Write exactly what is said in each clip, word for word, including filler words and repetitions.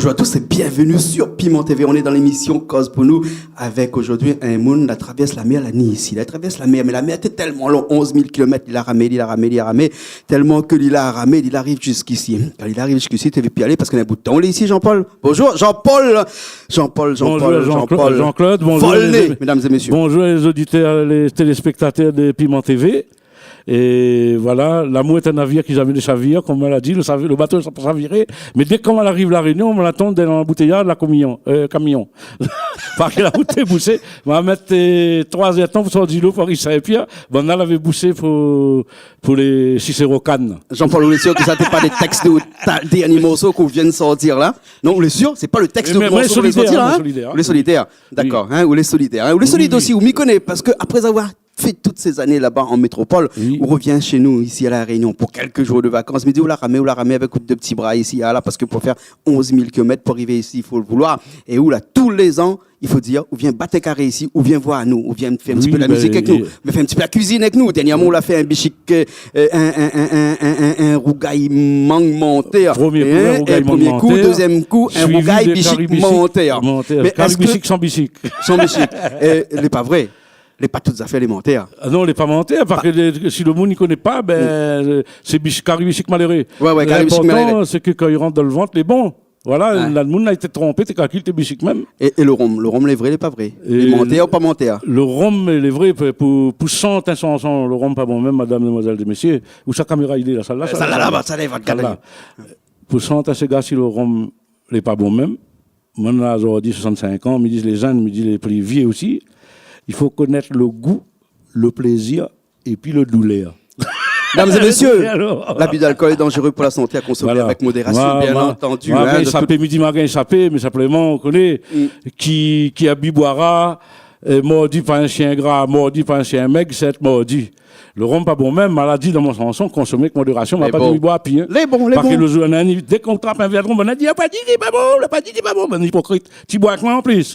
Bonjour à tous et bienvenue sur Piment T V. On est dans l'émission Koz pou nou avec aujourd'hui un moun la travèrs la mèr, la ni isi. La travèrs la mèr, mé la mèr té tèlman lon, onz mil kilomèt, li la ramé, li la ramé, li la ramé, tèlman ke li la ramé, li la ariv ziskisi. Kan li la ariv ziskisi, té vé pi alé parske na bout tan lé isi, Jean-Paul. Bonjour, Jean-Paul. Jean-Paul, Jean-Paul, bonjour, Jean-Paul. Jean-Claude, bonjour, Volnay, les, mesdames et messieurs. Bonjour les auditeurs, les téléspectateurs de Piment T V. É voilà, lamour est un navire qui jamais ne chavire, konm la di, le savi-, le bato sa pa saviré. Mé dèk konm la ariv La Rényon, la tonm dan lanboutéyaz la komiyon, euh, kamiyon. Parske la rout té boushé. Ma mèt, euh, troi zèr tan pou sort dilo, pou ariv Sin-Pièr. Banna lavé boushé pou, pou lé Cicéro Cannes. Jean-Paul, ou lé sir ke sa té pa le tèks de ta-, dèrnié morso ke ou vien de sortir la ? Non, ou lé sir, sé pa le tèks de morso ke ou vien de sortir la, hein ? Mé, mé solidèr, hein, solidèr. Ou lé solidèr. Dakor, hein, ou lé solidèr, hein, ou lé solid osi, ou mi koné, parske apré avoir fé tout sé zané laba an métropol, ou revien shé nou, isi a La Rényon, pou kèlk zour de vakans. Mi di, ou la ramé, ou la ramé avèk out dé ti bra isi, a la, parske pou fé onz mil kilomèt pou arivé isi, i fo le vouloir. É ou la, tou lé zan, i fo dir, ou vien bat in karé isi, ou vien voir nou, ou vien fé in ti pé la mizik avèk nou, mé fé in ti pé la kuizine avèk nou. Dèrnièrman, ou la fé in bishik, euh, in, in rougay mang mantèr. Promié kou, in rougay mang mantèr. Hein, promié kou, dézièm kou, in rougay bishik mantèr. Suivi de kari bishik mantèr. Mé èske... Kari bishik san bishik. San bishik. Euh, lé pa vré. Lé pa tout zafèr lé mantèr. Ah non, lé pa mantèr, parske le, si le moun i koné pa, ben, euh, sé bish-, kari bishik maléré. Ouais, ouais, kari bishik maléré. Linportan, sé ke kan i rant dan le vant, lé bon. Voilà, la, le moun la été tronpé, té kalkil té bishik mèm. É, é le rom, le rom lé vré, lé pa vré ? Lé mantèr ou pa mantèr ? Le rom lé vré, pou, pou, pou shant in shanson, le rom pa bon mèm, madam, demwazèl é mésyé, ousa kaméra i lé la, sèt-la, sèt-la, sèt-la, laba, sèt-la, i va gard ali. Pou shant in séga si le rom lé pa bon mèm, moin la zordi soisant-sink an, mi di lé jenn, mi di lé pli vié osi, i fo konèt le gou, le plézir épi le doulèr. Mesdames et messieurs, l'abus d'alcool est dangereux pour la santé, à consommer avec modération, bien entendu, hein, de toute... Voilà. Moin, moin, moin la gingn sapé, mi di moin la gingn sapé, mé sinpleman, ou koné, ki, ki abi boira, euh, mordi par in shien gra, mordi par in shien mèg, sé èt mordi. Le rom pa bon mèm, ma la di dan mon shanson, consommer avec modération, ma pa di mi boi pi, hein. Lé bon, lé bon. Parske le zour, néna, dèk ou trap in vèr de rom, banna i di, ah, pa di, lé pa bon, la pa di, lé pa bon, bann ipokrit. Ti boi avèk moin an plis.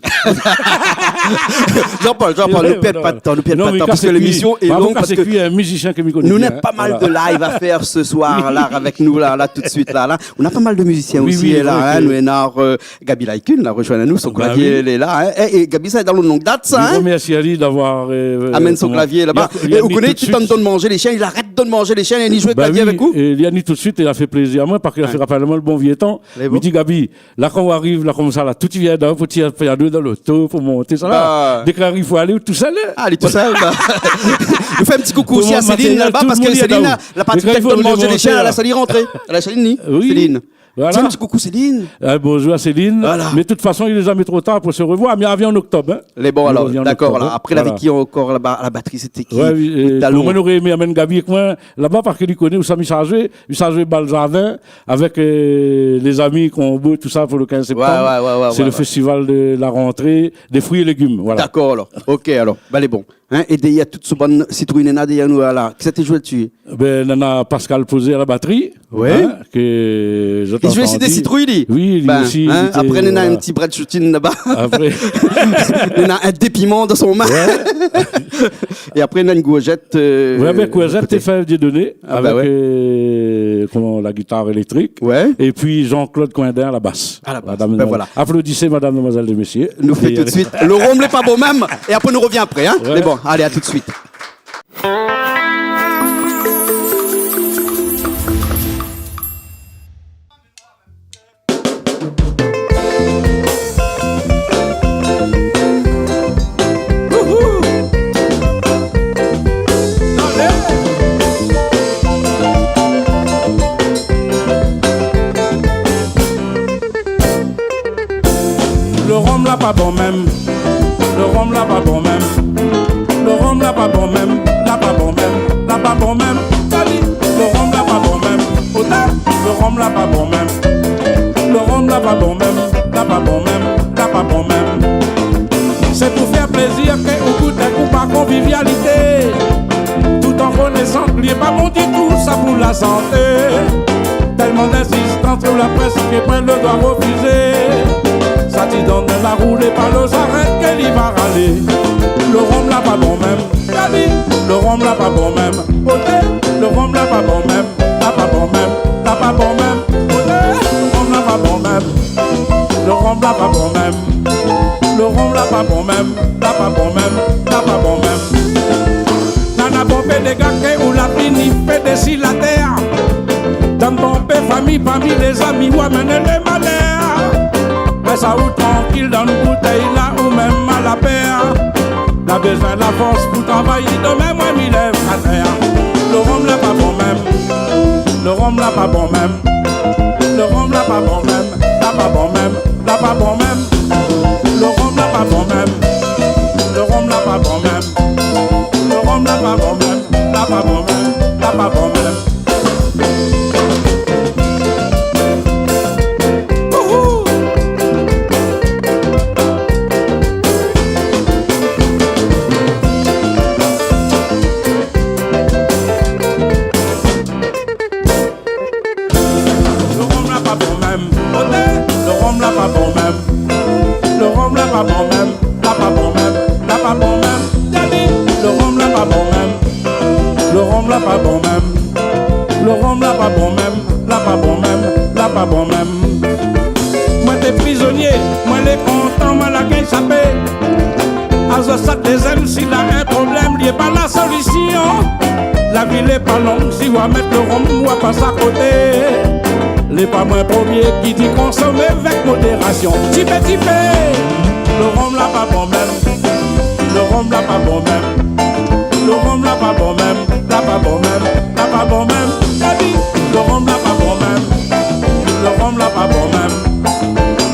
Jean-Paul, Jean-Paul, nou pèrd pa de tan, nou pèrd pa de tan, parske lémisyon lé long, parske nou néna pa mal de live à faire ce soir, la, avèk nou, la, la, tout de suite, la, la. Nou néna pa mal de mizisien osi, la, hein, nou néna, euh, Gaby Laï-Kun la rejoinn anou, son klavié lé la, hein. É, é Gaby, sa lé dan longue date sa, hein. Mi remèrsi ali d'avoir, euh, amenn son klavié laba. É ou koné, ti tann donn manzé lé shien, li arèt donn manzé lé shien, li zoué klavié avèk ou. Ba oui, é li la ni tout de suite, li la fé plézir amoin, parske li la fé rapèl amoin le bon vié tan. Lé bon. Mi di, Gaby, la, kan ou ariv la konmsa la, tout i vien dan, fo tir pé anou dan loto pou monté sa la. Dèk ou ariv, fo alé tousèl, hein. Ah, alé tousèl, ba. Nou fé in ti koukou osi à Céline laba, parske Céline la, la parti donn manzé lé shien, la sali rantré. La sali ni, Céline. Voilà. Di in ti koukou, Céline. Ah, bonjour à Céline. Voilà. Mé de tout fason, il est jamais trop tard pour se revoir. Mé li revien an oktob, hein. Lé bon, alor, dakor, la. Apré, avèk ki ankor laba, la batri, sété ki ? Ouais, oui, euh, pou moin, noré émé amenn Gaby avèk moin laba, parske li koné ousa mi sa zoué, mi sa zoué Bal Zardin avèk, euh, lé zami Konbo, tousa, pou le kinz séptanm. Ouais, ouais, ouais. Sé le festival de la rantré dé frui é légim, voilà. Dakor, alor. Ok, alor. Ba, lé bon. Hein, é dèrièr tout so bann sitrouy néna dèrièr nou la, kisa té zoué dsi ? Ben, néna Pascal Pozé à la batri, hein, ke zot la antandi. Li zoué osi dé sitrouy, li ? Oui, li osi, li té, voilà. Apré, néna in ti brèd shoutine laba. Apré. Néna in dé piman dan son min. Ouais. É apré, néna in kourzèt, euh, ouais, avèk kourzèt, té fé Dieudonné, avèk, euh, koman, la gitar élèktrik. Ouais. Épi Jean-Claude Coindin à la basse. À la basse. Ben voilà. Madam, demwazèl. Aplodissez, madam, demwazèl é mésyé. Nou fé tout de suite. Le rom lé pa bon mèm, é apré nou revien apré, hein. Ouais. Mé bon, alé, à tout de suite. Le rom la pa bon mèm. Le rom la pa bon mèm. Le rom la pa bon mèm. La pa bon mèm. La pa bon mèm. Sa di, le rom la pa bon mèm. Oté, le rom la pa bon mèm. Le rom la pa bon mèm. La pa bon mèm. La pa bon mèm. Sé pou fé plézir ke ou gout in kou par konvivialité, tout an konésan ke li lé pa bon ditou, sa pou la santé. Tèlman d'insistans ke la prèsk poin le doi refizé. Sa ti donn la roulé par le zarèt ke li va ralé. Le rom la pa bon mèm. Gaby, le rom la pa bon mèm. Oté, le rom la pa bon mèm. La pa bon mèm. La pa bon mèm. Oté, le rom la pa bon mèm. Parmi lé zami, ou amenn lé malèr. Rès aou trankil dan boutèy la ou mèm a la pèr. Na bézoin la fors pou travay, domin moin mi lèv a tèr. Lo rom la pa bon mèm. Lo rom la pa bon mèm. Lo rom la pa bon mèm. La pa bon mèm. La pa bon mèm. Lo rom la pa bon mèm. Lo rom la pa bon mèm. Lo rom la pa bon mèm. La pa bon mèm. La pa bon mèm. Lo rom la pa bon mèm. Oté, lo rom la pa bon mèm. Lo rom la pa bon mèm. La pa bon mèm. La pa bon mèm. Dani, lo rom la pa bon mèm. Lo rom la pa bon mèm. Lo rom la pa bon mèm. La pa bon mèm. La pa bon mèm. Moin té prizonié, moin lé kontan, moin la gingn sapé. Azot sak lé zèm, si la in problèm, li lé pa la solision. La vi lé pa long, si ou va mèt lo rom, ou va pas akoté. Lé pa moin promié ki di konsomé avèk modérasion. Ti pé, ti pé, lo rom la pa bon mèm. Lo rom la pa bon mèm. Lo rom la pa bon mèm. La pa bon mèm. La pa bon mèm. Dani, lo rom la pa bon mèm. Lo rom la pa bon mèm.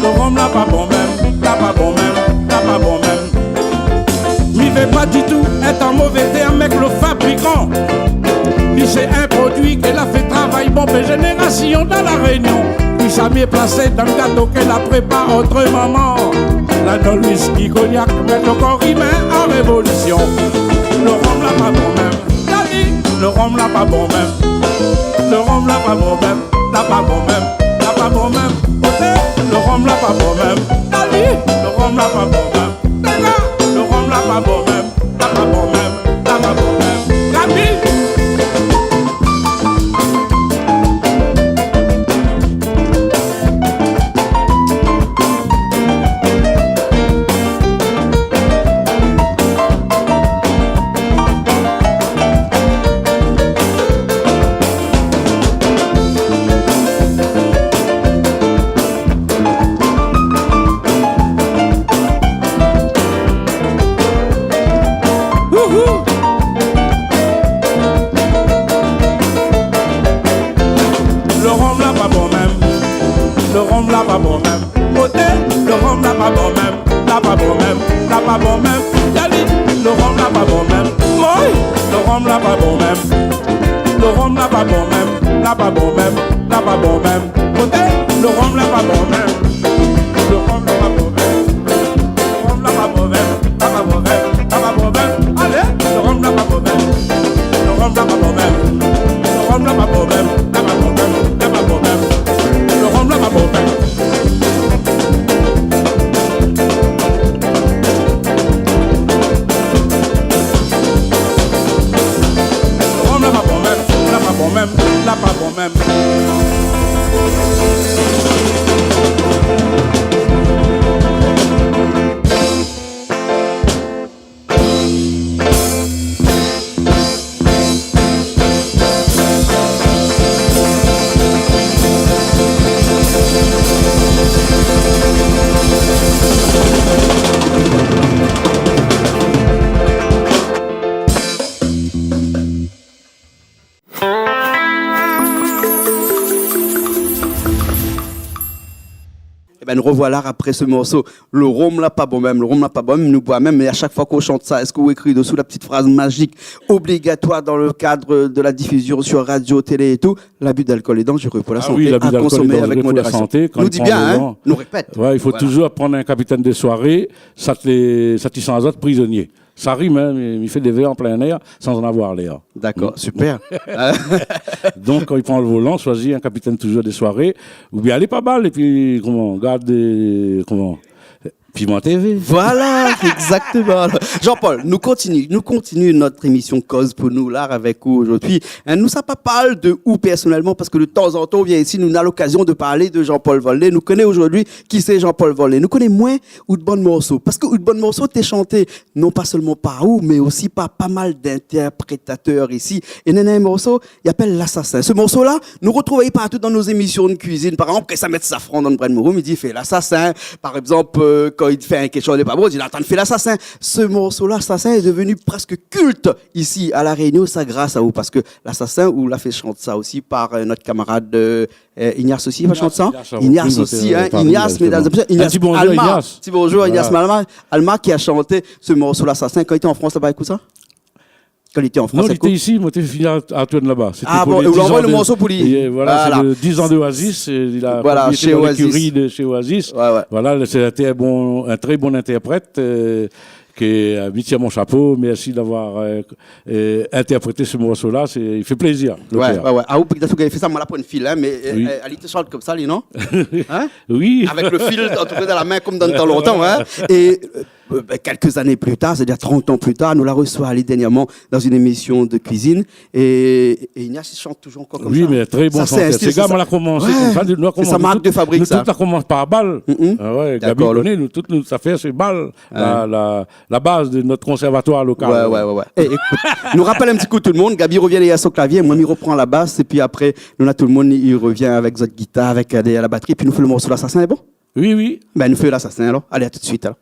Lo rom la pa bon mèm. La pa bon mèm. La pa bon mèm. Mi vé pa ditou èt an mové tèrm èk lo fabrikan. Mi sé in produi ke la fé travay bonpé zénérasion dan La Rényon. Pi sa mié plasé dan gato ke la prépar ot manman. La dan wiski, konyak, mèt lo kor imin an révolision. Lo rom la pa bon mèm. Dani, lo rom la pa bon mèm. Lo rom la pa bon mèm. La pa bon mèm. La pa bon mèm. Oté, lo rom la pa bon mèm. Dani, lo rom la pa bon mèm. Dani, lo rom la pa bon mèm. La pa bon mèm. La pa bon mèm. Gabi. Wouhou. Lo rom la pa bon mèm. Lo rom la pa bon mèm. Oté, lo rom la pa bon mèm. La pa bon mèm. La pa bon mèm. Dani, lo rom la pa bon mèm. Moy, lo rom la pa bon mèm. Lo rom la pa bon mèm. La pa bon mèm. La pa bon mèm. Oté, lo rom la pa bon mèm. Lo rom la pa bon mèm. Lo rom la pa bon mèm. La pa bon mèm. La pa bon mèm. Alé, lo rom la pa bon mèm. Lo rom la pa bon mèm. Lo rom la pa bon mèm. La pa bon mèm. La pa bon mèm. Lo rom la pa bon mèm. Lo rom la pa bon mèm. La pa bon mèm. La pa bon mèm. Ében, nou rovoila apré se morso, Lo rom la pa bon mèm, lo rom la pa bon mèm, nou boi mèm, é a shak foi k'ou shant sa, èske ou ékri desou la ti fraz mazik obligatoir dans le cadre de la diffusion sur radio, télé et tout, l'abus d'alcool est dangereux pour la santé, à consommer avec modération. Ah oui, l'abus d'alcool est dangereux pour la santé, kan i pran lo van. Nou di bien, hein, nou répèt. Ouais, i fo touzour pran in kapitèn de soiré, sa té, sa té i san azot prizonié. Sa rim, hein, mi, mi fé dé vèr an plin èr, san an avoir lèr. Dakor, super. Donk, kan i pran lo volan, shoizi in kapitèn touzour de soiré, oubien alé pa bal, épi, koman, gard, euh, koman, Piment TV. Voilà, exactement. Jean-Paul, nou kontinié, nou kontinié nout émisyon Koz pou nou la avèk ou zordi. Hein, nou sa pa parl de ou pèrsonèlman, parske de tanzantan ou vien isi, nou na lokazyon de parl de Jean-Paul Volnay. Nou koné zordi kisa lé Jean-Paul Volnay. Nou koné moin out bann morso. Parske out bann morso té shanté non pa sèlman par ou, mé osi par pa mal d'intèrprétatèr isi. É néna in morso i apèl Lasasin. Se morso-la, nou rotrouv ali partou dan nout émisyon de kuizine. Par égzanp, kan sa i mèt safran dan lo brèd mouroum, i di, i fé lasasin. Par égzanp, euh, kan li fé in kékshoz lé pa bon, i di, atann, i fé lasasin. Se morso-la, Lasasin, lé devni prèsk kilt isi La Rényon, sa gras a ou, parske Lasasin, ou la fé shant sa osi par, euh, nout kamarad, euh, euh, Ignace osi, la shant sa. Ignace, Ignace osi, euh, hein, Ignace, mésdam é mésyé, Ignace Alma. In ti bonzour Ignace. Ti bonzour Ignace Alma, Alma ki la shanté se morso Lasasin kan li té an Frans laba, ékout sa. Kan li té an Frans, non, li té isi, moin té fini a, a tourn laba. Ah bon, é ou la anvoy lo morso pou li. Voilà, sé le dix ans d'Oasis, é li la piblié dan lékiri de shé Oasis. Voilà, sé in tré bon, in tré bon intèrprèt, euh, ke, euh, mi tir mon shapo, mèrsi d'avoir, euh, euh, intèrprété se morso-la, sé, i fé plézir, lo kèr. Ouais, ouais. Ah, ou, pétèt ou la fé sa, moin la pran fil, hein, mé, euh, euh, ali té shant konmsa, li, non ? Hein ? Oui. Avèk lo fil, an tou ka, dan la min, konm dan tan lontan, hein. É, euh, euh, ben, kèlk zané pli tar, sétadir trant an pli tar, nou la resoi ali dèrnièrman dan in émisyon de kuizine. É, é Ignace i shant touzour ankor konmsa. Oui, mé tré bon shantèr. Sé sa, moin la komansé konmsa, nou la komans, sé sa, mark de fabrik, nou tout la komans par bal. Ah ouais, Gaby i koné, nou tout nout zafèr sé bal, la, la, la baz de nout konsèrvatoir lokal. Ouais, ouais, ouais, ouais. É, ékout, nou rapèl in ti kou tout lo moun, Gaby i revien dèrièr son klavié, moin mi repran la bas, épi apré, nou na tout lo moun i revien avèk zot gitar, avèk, euh, dèrièr la batri, épi nou fé lo morso Lasasin, lé bon ? Oui, oui. Ben, nou fé Lasasin alor. Alé, a tout suit alor.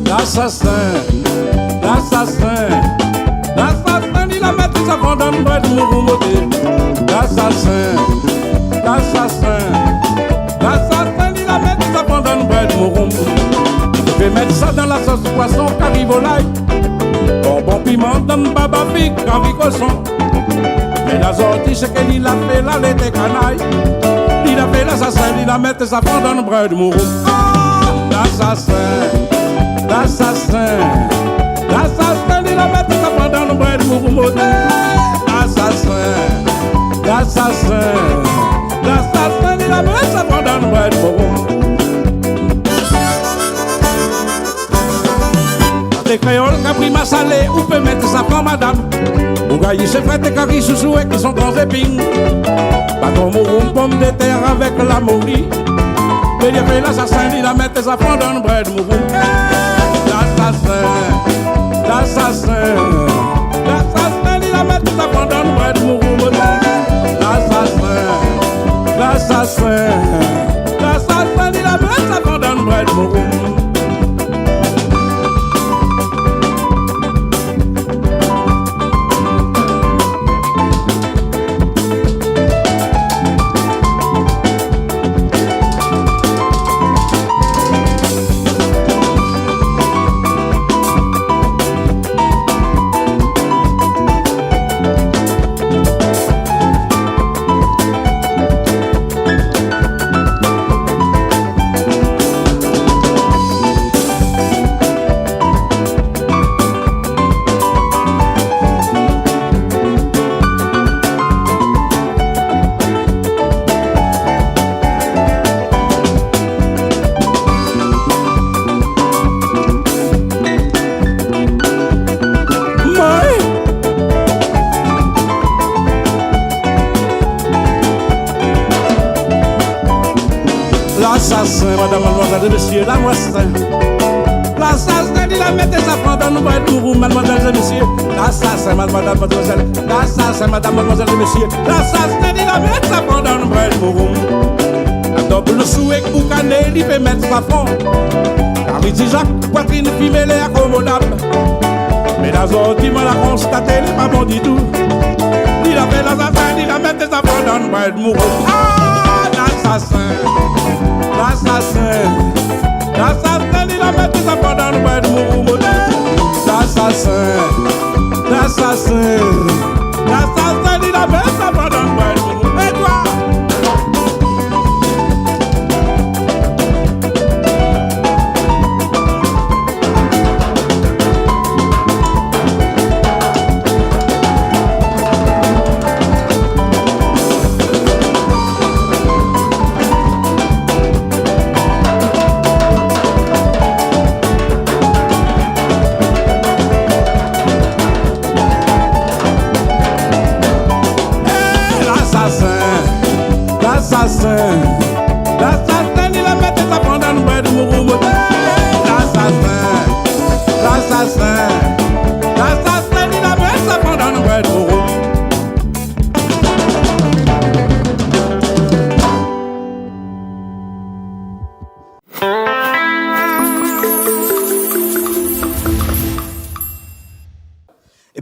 Lasasin, lasasin, lasasin, li la mèt safran dan brèd mouroum oté. Lasasin, lasasin, lasasin, li la mèt safran dan brèd mouroum. Li fé mèt sa dan la sos poison, kari volay, bonbon piman, dan baba fik, kari koshon. Mé la zordi, sé ke li la fé la, lété kanay. Li la fé lasasin, li la mèt safran dan brèd mouroum. Ah, lasasin, lasasin, lasasin, li la mèt safran dan brèd mouroum. Lasasin, lasasin, lasasin, li la mèt safran dan brèd mouroum. Paté kréol, kapri masalé, ou pé mèt safran, madam. Ou gingn sé frèt é kari sousou èk son gran zéping. Baton mouroum, pomdétèr avèk la mori. Mé li la fé lasasin, li la mèt safran dan brèd mouroum. Lasasin, lasasin, lasasin, li la mèt safran dan brèd mouroum. Lasasin, lasasin, lasasin, li la mèt safran dan brèd mouroum. Lasasin, madam, madmwazèl é mésyé, lasasin. Lasasin, li la mèt safran dan brèd mouroum, madmwazèl é mésyé. Lasasin, madam, madmwazèl, lasasin, madam, madmwazèl é mésyé. Lasasin, li la mèt safran dan brèd mouroum. La dob, lo sou èk boukané, li pé mèt safran. Kari tizak, pwatrin fimé, lé akomodab. Mé la zordi, moin la konstaté, lé pa bon ditou. Li la fé lasasin, li la mèt safran dan brèd mouroum. Ah, lasasin, lasasin, lasasin, li la mèt safran dan brèd mouroum. Lasasin, lasasin, lasasin, li la mèt safran dan brèd mouroum. É toi ?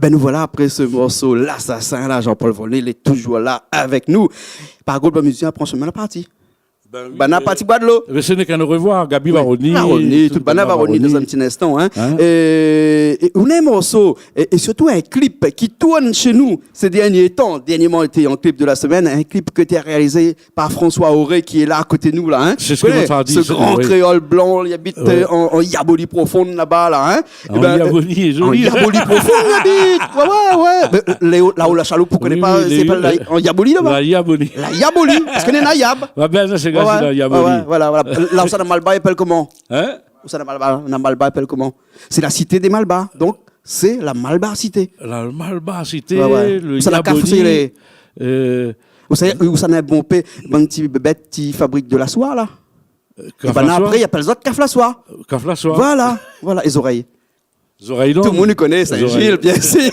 É nou voila apré se morso Lasasin la, Jean-Paul Volnay lé toujour la avèk nou. Par kont, bann mizisien la pran shomin, la parti. Bin oui, banna la parti boir dolo. Mé se n'est qu'un au revoir, Gaby Varoni, tout banna va rovnir dan in ti instan, in. É, é ou néna in morso, é, é sirtou in klip ki tourn shé nou sé dernié tan. Dernièrman, lété an klip de la semèn, in klip ke té réalizé par François Auré, ki lé la a koté nou la, in. Sé sak moin la di, sé gran kréol blan, li abit, euh, an, an Yaboli profon laba la, in. An Yaboli, lé zoli. An Yaboli profon li abit. Oué, oué, oué. Mé, euh, la, la ou la Chaloup, ou koné pa, sé pa la, an Yaboli laba. La Yaboli. La Yaboli. Parske néna yab. Oué, bin, sa sé grâce a la Yaboli. Oué, oué, voilà, voilà. La ousa na Malbar, i apèl koman ? In ? Ousa na Malbar, na Malbar i apèl koman ? Sé la sité dé Malbar. Donk, sé la Malbarsité. La Malbarsité, le Yaboli, euh, ousa na Kaf Osi, lé, ousa na bonpé bann ti bèt, ti fabrik de la soi la. É banna apré i apèl zot Kaf la Soi. Kaf la Soi. Voilà, voilà, é zorèy. Zorèy long. Tout le moun i koné sa, zorèy. Gilles, bien sûr.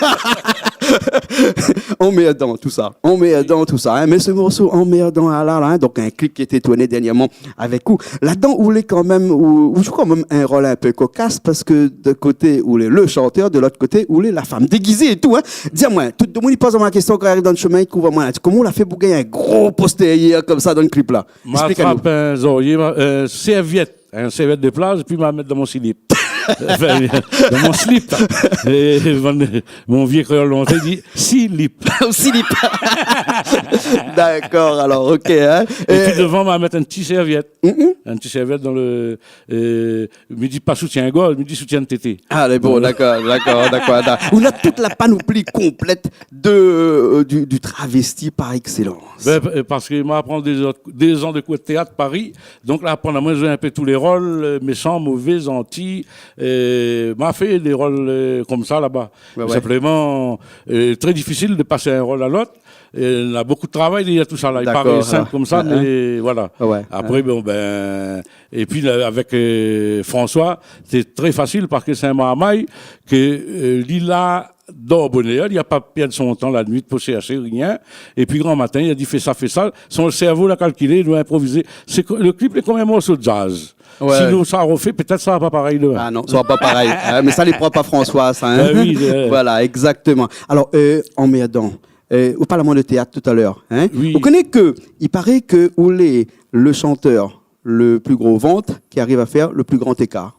Anmèrdan, tousa. Anmèrdan, tousa, in. Mé se morso Anmèrdan la, la, in, donk in klip ki lété tourné dernièrman avèk ou. Ladan, ou lé kanmèm, ou, ou zoué kanmèm in rol in pé kokas, parske d'in koté ou lé le shantèr, de lot koté ou lé la fanm dégizé é tou, in. Di amoin, tout demoun i poz amoin la késtion kan i ariv dan le shomin, i trouv amoin la. Koman ou la fé pou gingn in gro postèr yèr konmsa dan le klip la ? Esplik anou. Ma trap in zorié, ma, euh, sèrvièt, in sèrvièt de plaz, épi ma mèt dan mon slip. Anfin, dan mon slip. É, é, mon, mon vié kréol lontan i di, silip. Silip. Dakor, alor, OK, in. Épi dovan, ma mèt in ti sèrvièt. In ti sèrvièt dan le, euh, mi di pa soutien-gorz, mi di soutien tété. Alé, bon, dakor, dakor, dakor, dakor. Ou na tout la panoupli konplèt de, euh, du, du travesti par excellence. Bin, pa-, parske ma pran dé zan, dé zan de kour de téat Paris, donk la aprann amoin zoué in pé tout lé rol, euh, méshan, mové, zanti, euh, ma fé dé rol, euh, konmsa laba. Oué, oué. Sinploman, euh, tré difisil de pasé in rol a lot. É na bonpé de travay dèrièr tousa la. Dakor, voilà. I paré sinp konmsa, mé voilà. Oué, oué. Apré, bon, bin, épi la, avèk, euh, François, sé tré fasil parske sé in marmay ke, euh, li la dor bonèr, li la pa pèrd son tan la nuit pou shèrshé rien. Épi gran matin, li la di, fé sa, fé sa. Son sèrvo la kalkilé, li la inprovizé. Sé ke, le klip lé konm in morso de jazz. Oué. Si nou sa rofé, pétèt sa sra pa parèy domin. Ah non, sa sra pa parèy. Ah, mé sa lé prop a François, sa, in. Ah oui, euh. Voilà, exactement. Alor, euh, Anmèrdan, euh, ou parl amoin de téat talèr, in. Oui. Ou koné ke, i paré ke ou lé le shantèr le pli gro vant ki ariv a fèr le pli gran ékar.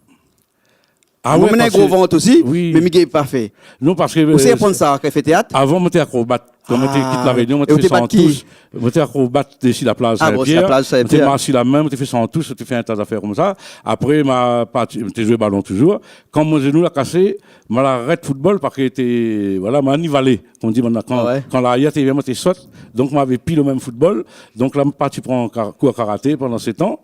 Ah oué, moin néna in gro vant osi, mé mi gingn pa fé. Non, parske, euh, ou sé aprann sa, kan i fé téat ? Avan, moin té akrobat. Kan moin té kit La Rényon, moin té fé santoush. Moin té akrobat dési la plaz Sin-Pièr. Ah bon, dési la plaz Sin-Pièr. Moin té mars si la min, moin té fé santoush, moin té fé in ta zafèr konmsa. Apré, ma parti, moin té zoué balon toujour. Kan mon zénou la kasé, ma la arèt foutbol parske té, voilà, ma nivalé. Konm di, moin, kan, kan larièr té vien, moin té sot. Donk, ma lavé pi le mèm foutbol. Donk la, ma parti pran kar-, kour karaté pandan sé tan.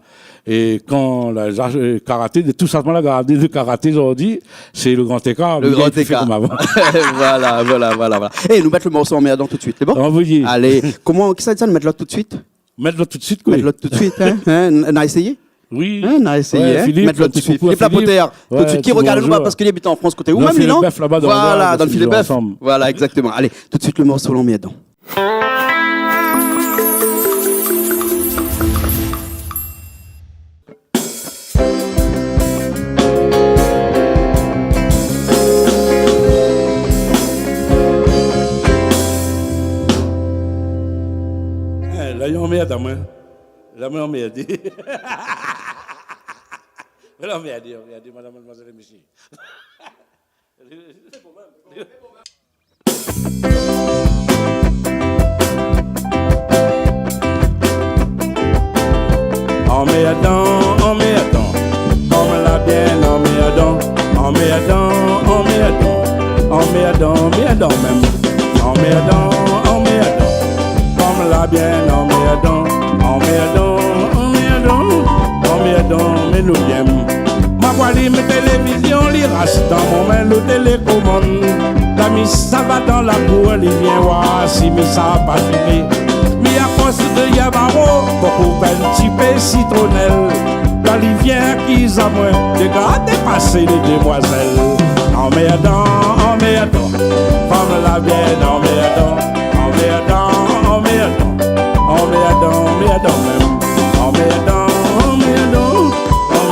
É kan la, la, euh, karaté, de tout sa moin la gardé de karaté zordi, sé le gran ékar, le gran ékar. Voilà, voilà, voilà, voilà. É nou mèt le morso Anmèrdan tout de suit, sé bon ? Anvoyé. Alé, koman, kisa i di sa, nou mèt lot tout de suit ? Mèt lot tout de suit, koi. Mèt lot tout de suit, in, in, nou va éséyé ? Oui. In, nou va éséyé, in ? Mèt lot tout de suit. Philippe Lapotèr, tout de suit, ki rogard anou, parske li abit an Frans, koté ou mèm, non ? Dan Filé Bèf laba, voilà, dan Filé Bèf. Voilà, exactement. Alé, tout de suit le morso Anmèrdan. Eh, la, i anmèrd amoin. La, mi anmèrdé. La, anmèrdé, anmèrdé, madam, madmwazèl é mésyé. Anmèrdan, anmèrdan, konm la bien anmèrdan. Anmèrdan, anmèrdan, anmèrdan, anmèrdan mèm. Anmèrdan, anmèrdan, konm la bien anmèrdan. Anmèrdan, anmèrdan, anmèrdan, mé nou yèm. Ma pou alim télévizion, li ras dan mon min lo télékomann. La mi sava dan lakour, li vien oir si mi sa pa fini. Mi akos dèyèr baro, pou koup in ti pé sitronèl. La li vien akiz amoin de graté pasé lé démwazèl. Anmèrdan, anmèrdan, fanm la bien anmèrdan. Anmèrdan, anmèrdan, anmèrdan, anmèrdan mèm. Anmèrdan, anmèrdan,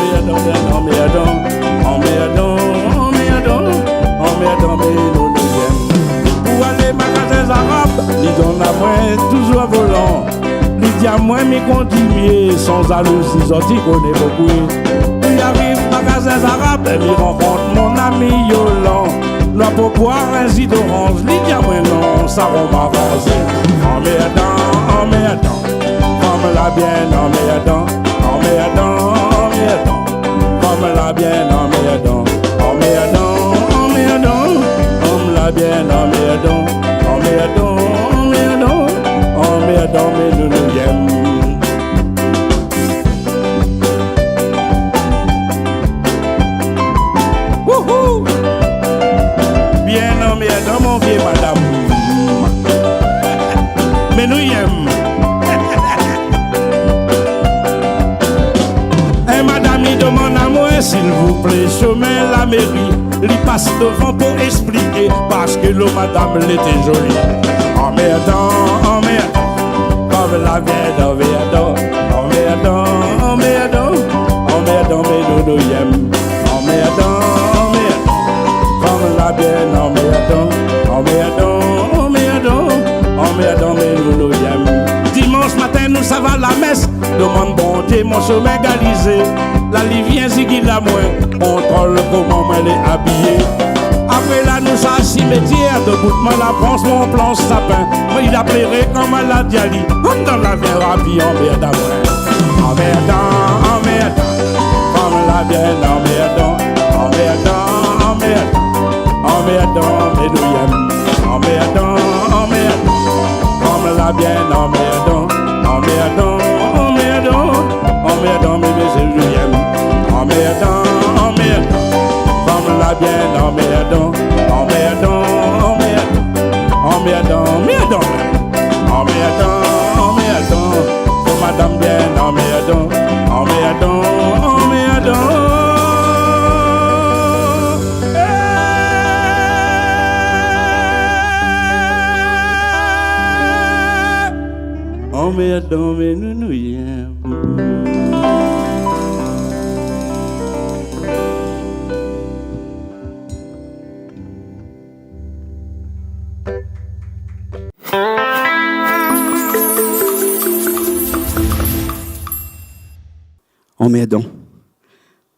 anmèrdan, anmèrdan, anmèrdan, anmèrdan, anmèrdan, mé nou, nou yèm. Di amwin mi kontinié, san zalouzi, zot i koné bokou. Mi ariv magazin Zara, bin mi rankont mon ami Yolan. Nou la pou boir in zi doranz, li di amwin non, sa rom avansé. Anmèrdan, anmèrdan, fanm la bien anmèrdan, anmèrdan, anmèrdan. Fanm la bien anmèrdan, anmèrdan, anmèrdan. Fanm la bien anmèrdan, anmèrdan, anmèrdan. Anmèrdan, mé nou, nou yèm. Wouhou ! Bien anmèrdan, mon vié madam. Mé nou yèm. In madam i domann amwin, silvouplé, shomin la méri, li pas dovan pou èspliké, parské lo madam lété zoli. Anmèrdan, anmèrdan, fanm la bien anmèrdan, anmèrdan, anmèrdan, anmèrdan, mé nou, nou yèm. Anmèrdan, anmèrdan, fanm la bien anmèrdan, anmèrdan, anmèrdan, anmèrdan, mé nou, nou yèm. Dimansh matin, nou sava la mès, domann Bondié mon shomin galizé. La li vien zigil amwin, kontrol koman mwin lé abiyé. Apré la, nou sa simetièr, dobout mwin la pran mon plansh sapin. Mwin la pléré kan mwin la di ali, ann dan la vèr rapi, anmèrdan amwin. Anmèrdan, anmèrdan, fanm la bien anmèrdan, anmèrdan, anmèrdan, anmèrdan, mé nou yèm. Anmèrdan, anmèrdan, fanm la bien anmèrdan, anmèrdan, anmèrdan, anmèrdan, mé, mé sé nou yèm. Anmèrdan, anmèrdan, fanm la bien anmèrdan, anmèrdan, anmèrdan, anmèrdan, anmèrdan. Anmèrdan, anmèrdan, fo madam bien anmèrdan, anmèrdan, anmèrdan. Anmèrdan, mé nou, nou yèm. Anmèrdan.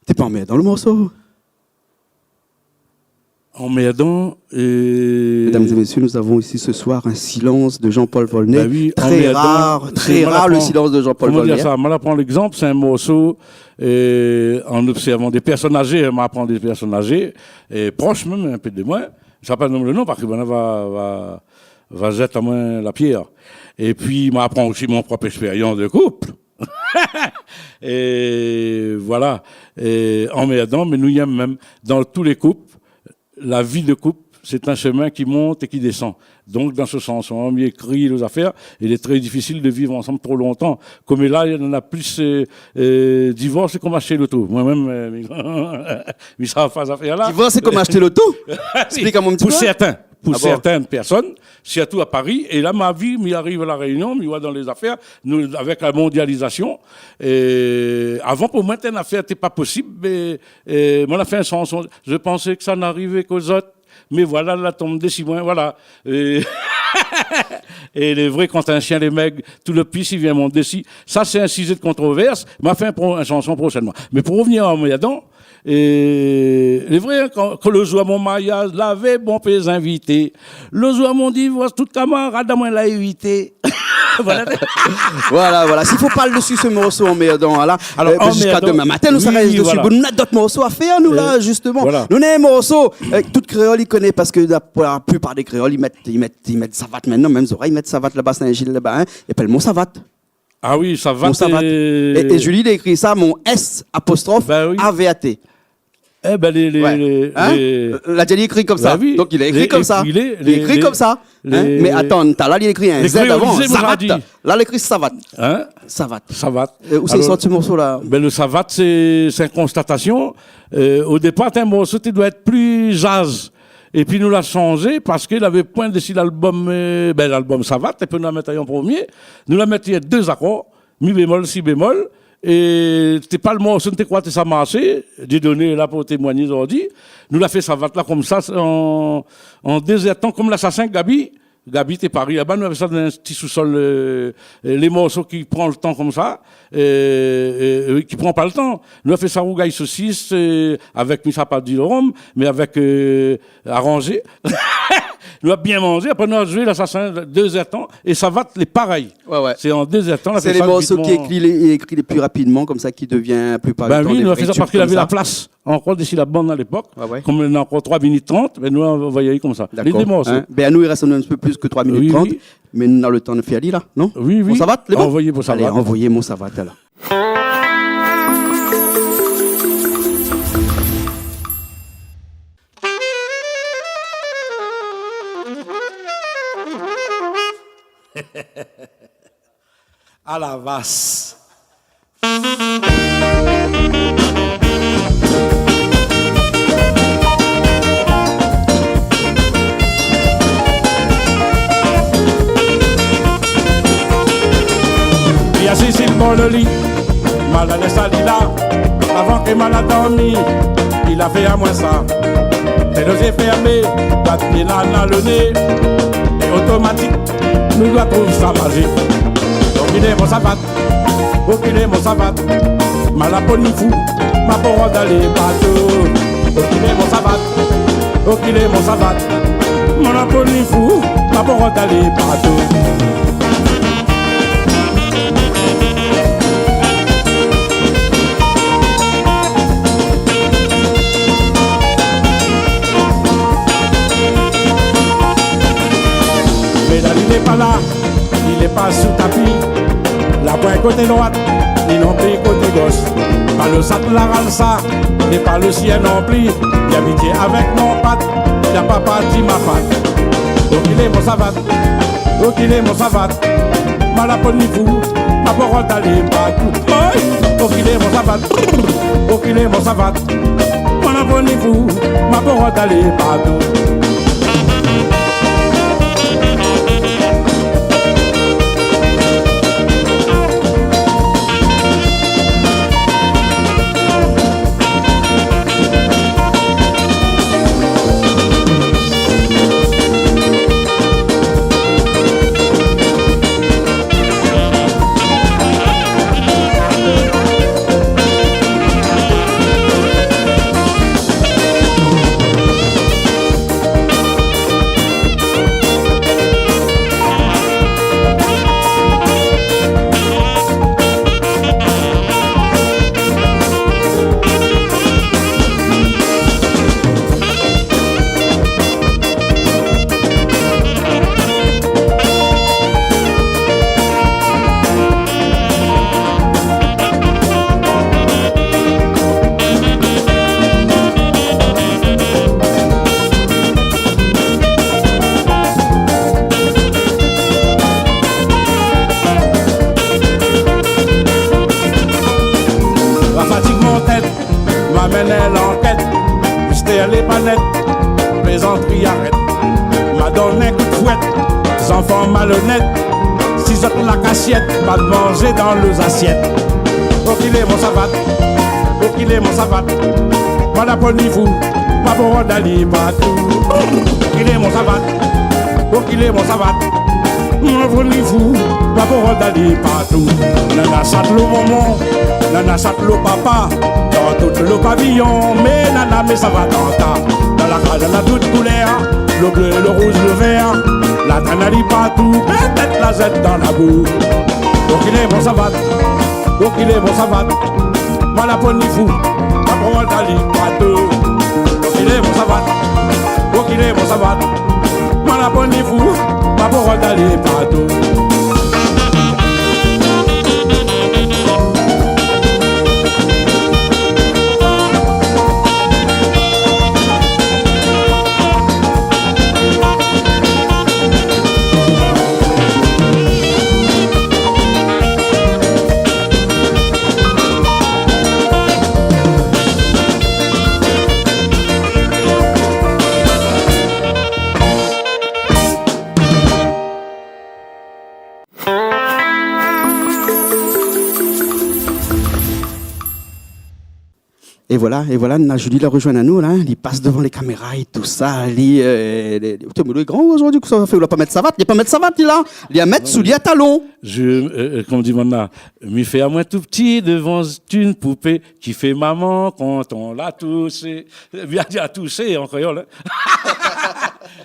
Té pa anmèrdan lo morso ? Anmèrdan, euh, Mesdames et messieurs, nous avons ici ce soir un silence de Jean-Paul Volnay. Bah oui, très anmèrdan, rare, très rare, le silence de Jean-Paul Volnay. Koman dir sa ? Mwin la pran légzanp, sé in morso, euh, an obsèrvan dé pèrsone azé, mwin la pran dé pèrsone azé, é prosh mèm, in pé de mwin. Sa pa nonm lo non, parské banna va, va, va zèt amwin la pièr. Épi, mwin la pran osi mon prop éspérians de koup. É voilà. É anmèrdan, mé nou yèm mèm. Dan tout lé koup, la vi de koup, sé in shomin ki mont é ki désann. Donk, dan se sans, mwin, mi ékri lé zafèr, lé tré difisil de viv ansanm tro lontan. Koméla, néna plis, euh, euh, divors, sé konm ashté loto. Mwin mèm, euh, mi, mi sa pa zafèr la. Divors, sé konm ashté loto ? Esplik amoin in ti pé. Pou sèrtin, pou sèrtin pèrsone, sirtou a Paris, é la, ma vi, mi ariv a La Rényon, mi oi dan lé zafèr, nou, avèk la mondializasion, é avan, pou mwin, té in afèr, té pa posib, é, é mwin la fé in shanson, je pensais que ça n'arrivait qu'aux autres, mais voilà, la tonm dési mwin, voilà. É, é lé vré, kan in shien lé mèg, tout lo pis i vien mont dési. Sa, sé in sizé de kontrovèrs, ma fé in pro-, in shanson proshènman. Mé pou revnir a Anmèrdan, é, lé vré, in, kan, kan lo zour a mon mariaz, lavé bonpé zinvité. Lo zour a mon divors, tout kamarad amwin la évité. Voilà. Voilà, voilà. Si fo parl dési se morso Anmèrdan la, alor, euh, ziska demin matin, nou sa rès dési. Oui, voilà. Bon, nou na dot morso a fèr, nou, la, zisteman. Voilà. Nou na in morso, euh, tout kréol i koné, parské la, pou la plipar dé kréol, i mèt, i mèt, i mèt savat mintnan, mèm zorèy, i mèt savat laba, Sin-Zil laba, in, i apèl mon savat. Ah oui, savat. Mon savat. É, é Julie, li la ékri sa, mon S apostrof A V A T. Bah oui. É bin, lé, lé, lé, lé... La di, li ékri konmsa. Bah oui. Donk, li la ékri konmsa. Li ékri konmsa. Mé atann, talèr, li la ékri in Z avan. Savat. La, li la ékri savat. Savat. Savat. Ousa i sort se morso la ? Bin, lo savat, sé, sé in konstatasion. O dépar, té in morso té doi èt pli zaz. Épi nou la shanzé parské lavé poin dési lalbom, bin, lalbom savat, épi nou la mèt ali an promié. Nou la mèt ali dé akor, mi bémol, si bémol, é té pa lo morso nou té kroi té sa marshé, Dieudonné lé la pou témoigné zordi. Nou la fé savat la konmsa, an, an dézèrtan, konm lasasin Gaby, Gaby té Paris laba, nou la fé sa dan in ti sousol, euh, euh, lé morso ki pran lo tan konmsa, euh, euh, euh, ki pran pa lo tan. Nou la fé sa rougay sosis, euh, avèk, mi sa pa di lo rom, mé avèk, euh, aranzé. Nou la bien manzé, apré nou la zoué lasasin dé zèr d'tan, é savat lé parèy. Ouais, ouais. Sé an dé zèr d'tan, la fé sa vitman. Sé lé morso ki ékri lé, ékri lé pli rapidman, konmsa, ki devien la plipar di tan dé vré tube konmsa. Ben oui, nou la fé sa parské lavé la plas. Ankor dési la bann a lépok, ouais, ouais, konm néna ankor troi minit trant, ben nou la anvoy konmsa. Dakor. Lé dé morso. Hein ? Ben nou, i rès in ti pé plis ke troi minit trant, oui, oui, mé nou na lo tan de fé ali la, non ? Oui, oui. Mon savat, lé bon ? Anvoy mon savat. Alé, anvoy mon savat la. A la vas. Li asiz si lo bor lo li, mal alèz ali la, avan ke mal adormi, li la fé amoin sa. Fé lo zié fèrmé, bat pié la dan lo né, é otomatik, nou doi trouv sa mazik. Okilé mon savat, okilé mon savat, ma la po ni fou, ma po rod alé partou. Okilé mon savat, okilé mon savat, ma la po ni fou, ma po rod alé partou. Mé la li lé pa la, li lé pa sou tapi. La poin koté droit, ni non pli koté gosh. Pa lo sat la ral sa, ni pa lo sien non pli. Li abitié avèk mon pat, li la pa parti ma pat. Okilé mon savat, okilé mon savat, ma la po ni fou, ma po rod alé partou. Oy ! Okilé mon savat, okilé mon savat, ma la po ni fou, ma po rod alé partou. La fatig mon tèt, ma mené lankèt, mistèr lé pa nèt, plézantri arèt. Ma donn in kout fouèt, zanfan malonèt, si zot la kasièt, pa d'manzé dan lo zasièt. Okilé mon savat, okilé mon savat, ma la po ni fou, ma po rod alé partou. Okilé mon savat, okilé mon savat, ma la po ni fou, ma po rod alé partou. Nana sat lo momon, nana sat lo papa, dan tout lo paviyon, mé nana mé savat an ta. Dan la kaz nana tout koulèr, lo blé, lo rouz, lo vèr, la trin ali partou, pétèt la zèt dan la bou. Okilé mon savat, okilé mon savat, ma la po ni fou, ma po rod alé partou. Okilé mon savat, okilé mon savat, ma la po ni fou, ma po rod alé partou. É voilà, é voilà, na Julie la rozoinn anou la, li pas dovan lé kaméra é tousa, li, euh, li, li, té, mé li lé gran zordi, kosa la fé, li la pa mèt savat, li la pa mèt savat, li la, li la mèt soulié a talon. Je, euh, euh, koman di, manna, mi fé amoin tou pti dovan in ti poupé ki fé maman kan on la tousé. Bien di a tousé an kréol, hein.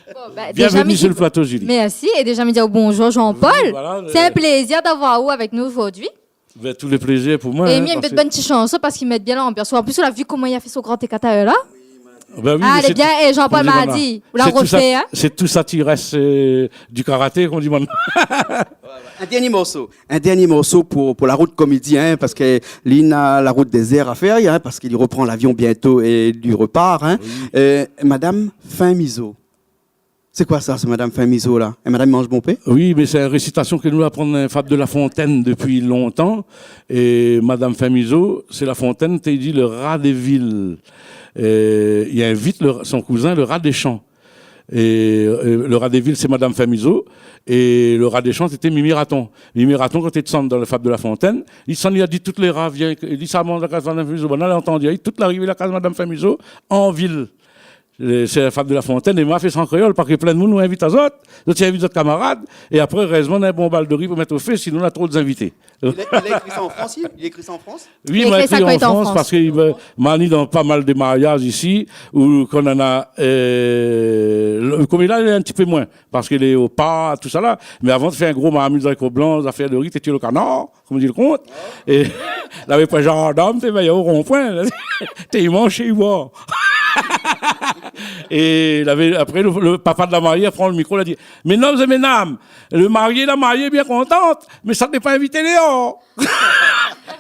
Bon, ben, déza, mi di bonzour Julie. Bienvenue sur le plateau, Julie. Merci, é déza mi di bonzour Jean-Paul. Oui, voilà, euh, c'est un plaisir d'avoir vous avec nous aujourd'hui. Ben, tout le plaisir pou moin, hein, parske mi èm bien bann ti shanson parske i mèt bien lanbians. An plis, ou la vi koman li la fé son gran ékart talèr la. Ben oui, ah, mé lé bien, é Jean-Paul, koman di, manna, ou la rofé, hein. Sé tousa, sé tousa ki rès, euh, du karaté, koman di, manna. In dernié morso, in dernié morso pou, pou la rout, kom i di, hein, parske li na la rout dé zèr a fèr, hein, parske li ropran lavion bientôt é li ropar, hein. Oui. Euh, Madame Fin Mizo. Sé koi sa, sé Madame Fin Mizo la ? In madam i manz bonpé ? Oui, mé sé in résitasion ke nou la aprann, euh, fab de La Fontaine dopi lontan. É Madame Fin Mizo, sé La Fontaine té i di le rat dé vil, euh, i invit le, son kouzin, le rat dé shan. É, euh, le rat dé vil, sé Madame Fin Mizo. É le rat dé shan, sété Mimi Raton. Mimi Raton, kan té i désann dan le fab de La Fontaine, li désann, li la di tout lé rat, vien, li sa manz la kaz Madame Fin Mizo. Banna la antann, li, tout la arivé la kaz Madame Fin Mizo an vil. Euh, sé la fab de La Fontaine, é ma fé sa an kréol, parske plin d'moun nou invit azot, zot i invit zot kamarad, é apré, érèzman, nou na in bon bal de ri pou mèt o fé, sinon nou na tro zinvité. Li la, li la ékri sa an frans, li ? Li la ékri sa an frans ? Oui, ma ékri sa an frans, parske, euh, ma ni dan pa mal de mariaz isi, ou kan nana, euh, le, kom la, lé in ti pé moin, parske lé opa, tousa la. Mé avan, té fé in gro marmit zariko blan, zafèr de ri, té tié le kanar, kom di le kont. É lavé pa zandam, té vèy o ronpoin, té i manz, i boir. É lavé, apré, le, le papa de la marié la pran le mikro, la di : « Mézom é mézam, le marié, la marié bien kontant, mé sa té pa invité Léon. »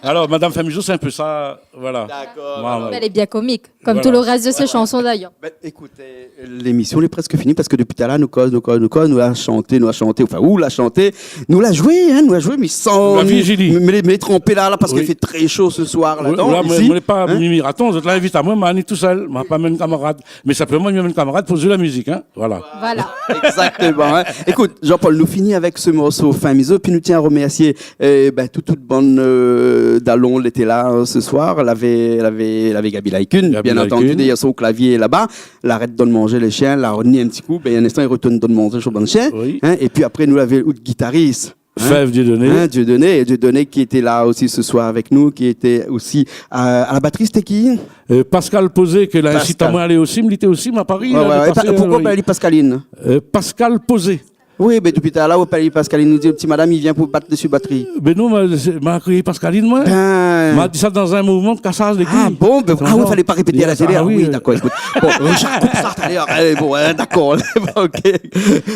Alor, Madame Fin Mizo, sé in pé sa, voilà. Dakor. Voilà. Mé lé bien komik. Kom tout le rès de sé shanson, dayèr. Ben, ékout, euh, lémision lé prèsk fini parske dopi talèr nou koz, nou koz, nou koz, nou la shanté, nou la shanté, anfin, ou la shanté, nou la zoué, hein, nou la zoué, mé san, nou la vi, Julie, mé, mé, mé tranpé la, la, parske i fé tré sho se soir, la, isi. Oui, la, moin, moin lé pa Mimi Raton, zot la invit amoin, ma ni tousèl, ma pa amenn kamarad. Mé sinpleman, mi amenn kamarad pou zoué la mizik, hein, voilà. Voilà. Exactement, hein. Ékout, Jean-Paul, nou fini avèk se morso Fin Mizo, pi nou tien a remèrsié, euh, ben, tout, tout bann, euh, dalon lété la, hein, se soir. Lavé, lavé, lavé Gaby Laï-Kune, bien antandu, dèrièr son klavié laba. La arèt donn manzé lé shien, la revni in ti kou, ben, in instan, i retourn donn manzé son bann shien, hein, épi apré, nou lavé out gitaris, hein, Fèv Dieudonné. Hein, Dieudonné, é Dieudonné ki lété la osi se soir avèk nou, ki lété osi a, a la batri, sété ki ? Euh, Pascal Pozé, ke la insité amoin alé o sim, li té o sim a Paris, la, lé pasé, é poukosa ou apèl ali Pascaline ? Euh, Pascal Pozé. Oui, ben, dopi talèr ou apèl ali Pascaline, nou di, ti madam i vien pou bat dési batri. Ben non, ma, sé, ma kriyé Pascaline, moin. Ben. Ma di sa dan in mouvman de kasaz légim. Ah bon, ben, ah oui, falé pa répété a la télé. Ah oui, dakor, ékout. Bon, Richard, koup sa talèr. Alé, bon, hein, dakor. Bon, OK.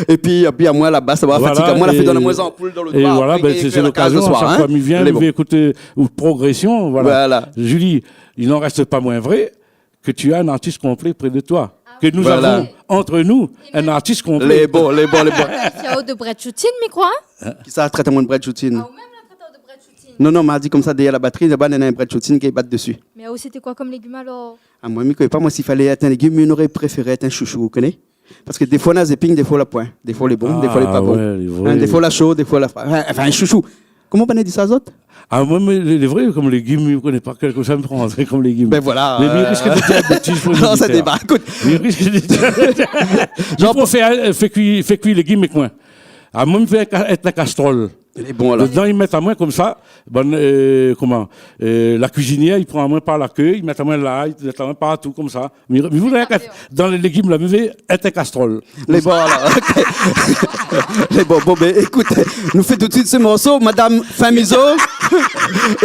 Épi, épi amoin, la bas, sa va fatig amoin, la fé donn amoin in zanpoul dan le bra, voilà, apré, ben, sé, sé lokazion, a shak foi mi vien, mi vé ékout, euh, out progrésion, voilà. Voilà. Julie, il n'en reste pas moins vrai que tu as un artiste complet près de toi, que nous avons entre nous un artiste complet. Lé bon, lé bon, lé bon. Fièr de brèd shoutine, mi kroi, hein ? Kisa la trèt amoin de brèd shoutine ? Ah, ou mèm la trèt aou de brèd shoutine. Non, non, ma di konmsa, dèrièr la batri, laba, néna in brèd shoutine ki bat dési. Mé ou, sété koi kom légim alor ? Ah, moin, mi koné pa, moin, si falé èt in légim, mi noré préféré èt in shoushou, ou koné ? Parske défoi, na zéping, défoi, la poin. Défoi, lé bon, défoi, lé pa bon. Ah ouais, lé vré. Hein, défoi, la sho, défoi, la fra-, enfin, enfin, in shoushou. Koman banna i di sa, zot ? Ah, moin, mé lé, lé vré, kom légim, mi koné pa kèl ke sa mi pran kom légim. Ben voilà, euh. Mé mi risk de dir in bétiz pou loditèr. Non, sa déba, ékout. Mi risk de dir. Jean-Paul, mi préfèr, euh, fé kui, fé kui légim èk moin. Ah, moin, mi fé ka-, èt la kastrol. Lé bon, alor. Dedan, i mèt amoin konmsa, bann, euh, koman, euh, la kuizinièr, i pran amoin par la ke, i mèt amoin la, i mèt amoin partou konmsa. Mi, mi voudré ke dan lé légim la, mi vé èt in kastrol. Lé bon, alor, OK. Lé bon, bon, ben, ékout, nou fé tout suit se morso, Madame Fin Mizo.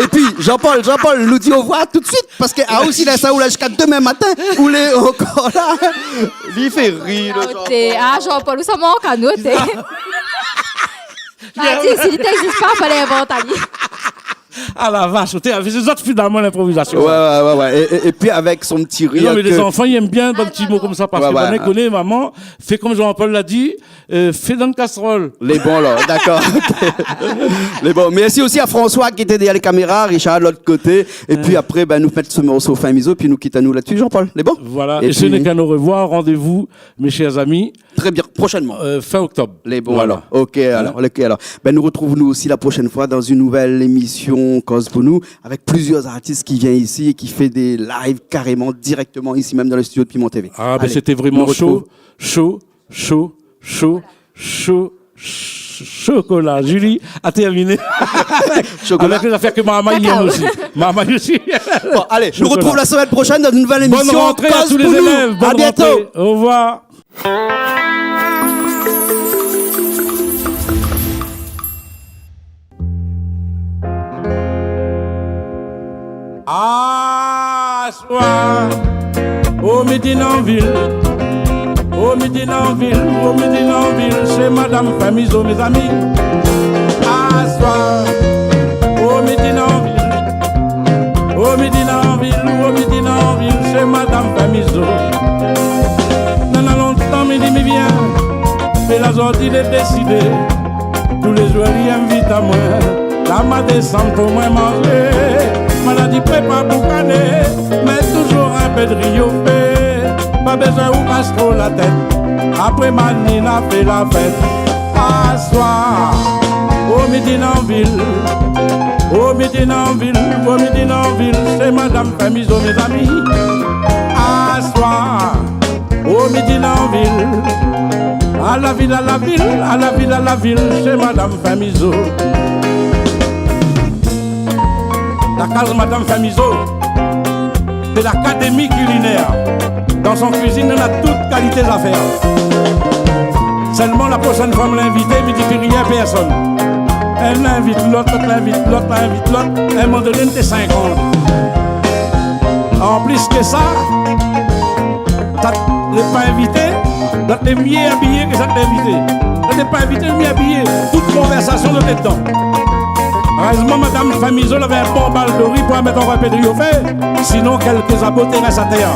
Épi, Jean-Paul, Jean-Paul, nou di orevoir tout suit, parske, ah, ou si la sa ou la ziska demin matin, ou lé ankor la. Li fé ri, le Jean-Paul. Ah, Jean-Paul, ou sa mank anou, té. Ah, si, si li té égzis pa, falé invant ali. Ah la vash, ou té, sé zot finaman linprovizasion. Ouais, ouais, ouais, ouais. É, é, épi avèk son ti rir. Non, mé lé zanfan i èm bien bann ti mo konmsa, parske banna i koné, momon, fé kom Jean-Paul la di, euh, fé dan kastrol. Lé bon, alor, dakor. Lé bon. Mèrsi osi a François ki lété dèrièr lé kaméra, Richard de lot koté. Épi apré, ben, nou mèt se morso Fin Mizo, pi nou kit anou la-dsi, Jean-Paul. Lé bon ? Voilà, é ce n'est qu'un au revoir. Rendez-vous, mes chers amis, très bien, prochainement. Euh, fin octobre. Lé bon, alor. Voilà. OK, alor, OK, alor. Ben, nou retrouv anou osi la proshèn foi dan in nouvèl émision Koz pou nou, avèk plizièr artis ki vien isi é ki fé dé live karéman dirèkteman isi mèm dan le studio de Piment T V. Ah, ben, c'était vraiment chaud, chaud, chaud, chaud, chaud, ch-, chocolat. Julie a terminé. Chocolat. Avec les affaires que maman y aime aussi. Maman aussi. Bon, allez, je vous retrouve la semaine prochaine dans une nouvelle émission. Bonne rentrée à tous les élèves. Koz pou nou. Bonne rentrée. À bientôt. Au revoir. Aswar, o mi dine an vil, o mi dine an vil, o mi dine an vil, shé madam Famizo, mézami. Aswar, o mi dine an vil, o mi dine an vil, o mi dine an vil, shé madam Famizo. Nana lontan mi di mi vien, mé la zordi lé désidé. Toulézour li invit amoin, la ma désann pou moin manzé. Moin la di prépar boukané, mèt touzour in pé d'ri o fé. Pa bézoin ou kas tro la tèt, apré ma ni la fé la fèt. Aswar, o mi dine an vil, o mi dine an vil, o mi dine an vil, shé madam Famizo, mézami. Aswar, o mi dine an vil, a la vil, a la vil, a la vil, a la vil, shé madam Famizo. La kaz madam Famizo, sé l'Académie culinaire. Dans son cuisine, néna tout kalité zafèr. Sèlman la proshèn foi mi la invité, mi di pi rien pèrsone. Inn la invit lot, lot la invit lot, la invit lot. In moman doné, nou té sinkant. An plis ke sa, sak té pa invité, lot té mié abiyé ke sak té invité. Sak té pa invité, mié abiyé. Tout konvèrsasion nou té dedan. Érèzman, madam Famizo lavé in bon bal d'ri pou mèt ankor in pé d'ri o fé. Sinon, kèlk zabo té rès atèr.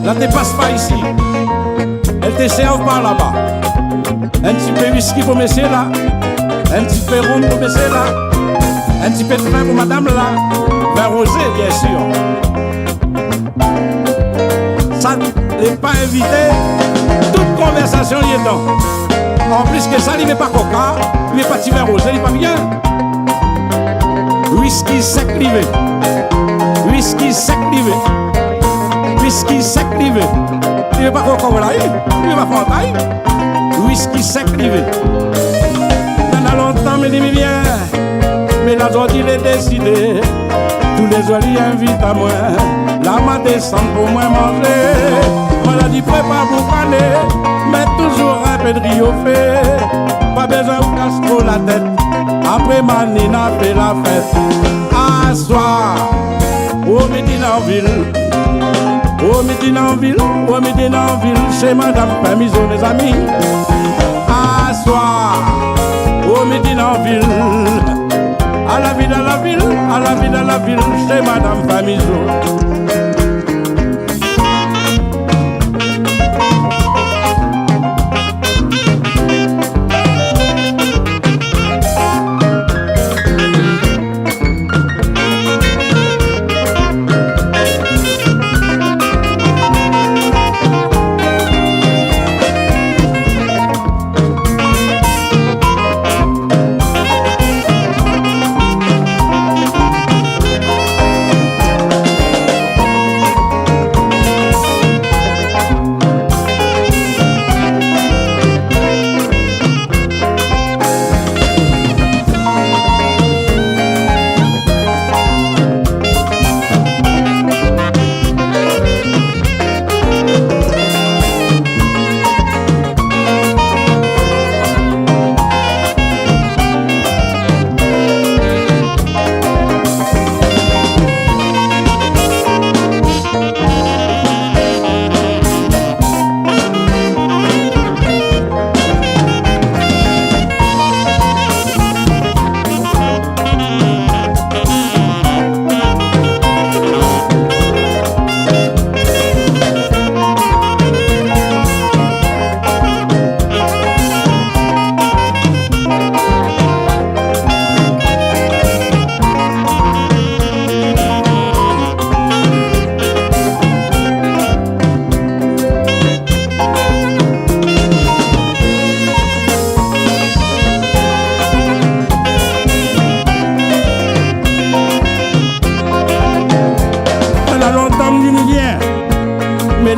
La té pas par isi. Èl té sèrv par laba. In ti pé wiski pou mésyé la. In ti pé rom pou mésyé la. In ti pé d'vin pou madam la. Vin rozé, biensir. Sak té pa invité, tout konvèrsasion li lé dedan. An plis ke sa, li vé pa koka, li vé pa ti vin rozé, li pa rien. Wiski sèk li vé. Wiski sèk li vé. Wiski sèk li vé. Li vé pa koka, voilà, li vé pa fantay. Wiski sèk li vé. Nana lontan mi di mi vien, mé la zordi lé désidé. Toulézour li invit amoin, la ma désann pou moin manzé. Moin la di prépar boukané, mèt touzour in pé d'ri o fé. Pa bézoin ou kas tro la tèt, apré ma ni la fé la fèt. Aswar, o mi dine an vil, o mi dine an vil, o mi dine an vil, shé madam Famizo, mézami. Aswar, o mi dine an vil, a la vil, a la vil, a la vil, a la vil, shé madam Famizo.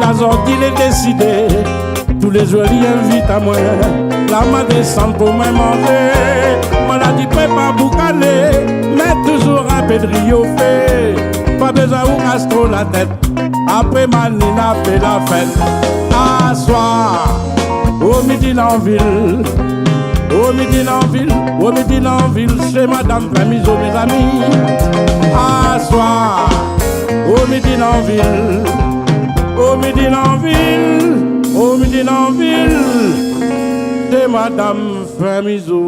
Azordi lé désidé, tou lé zour li invit amoin. La ma désann pou moin manzé. Moin la di pé pa boukané, mé touzour in pé d'ri o fé. Pa bézoin ou kas tro la tèt. Apré manina fé la fèt. Aswar, o midi an vil, o midi an vil, o midi an vil, shé madam Fèmizo, mézami. Aswar, o midi an vil, o midi an vil, o midi an vil, shé madam Fèmizo.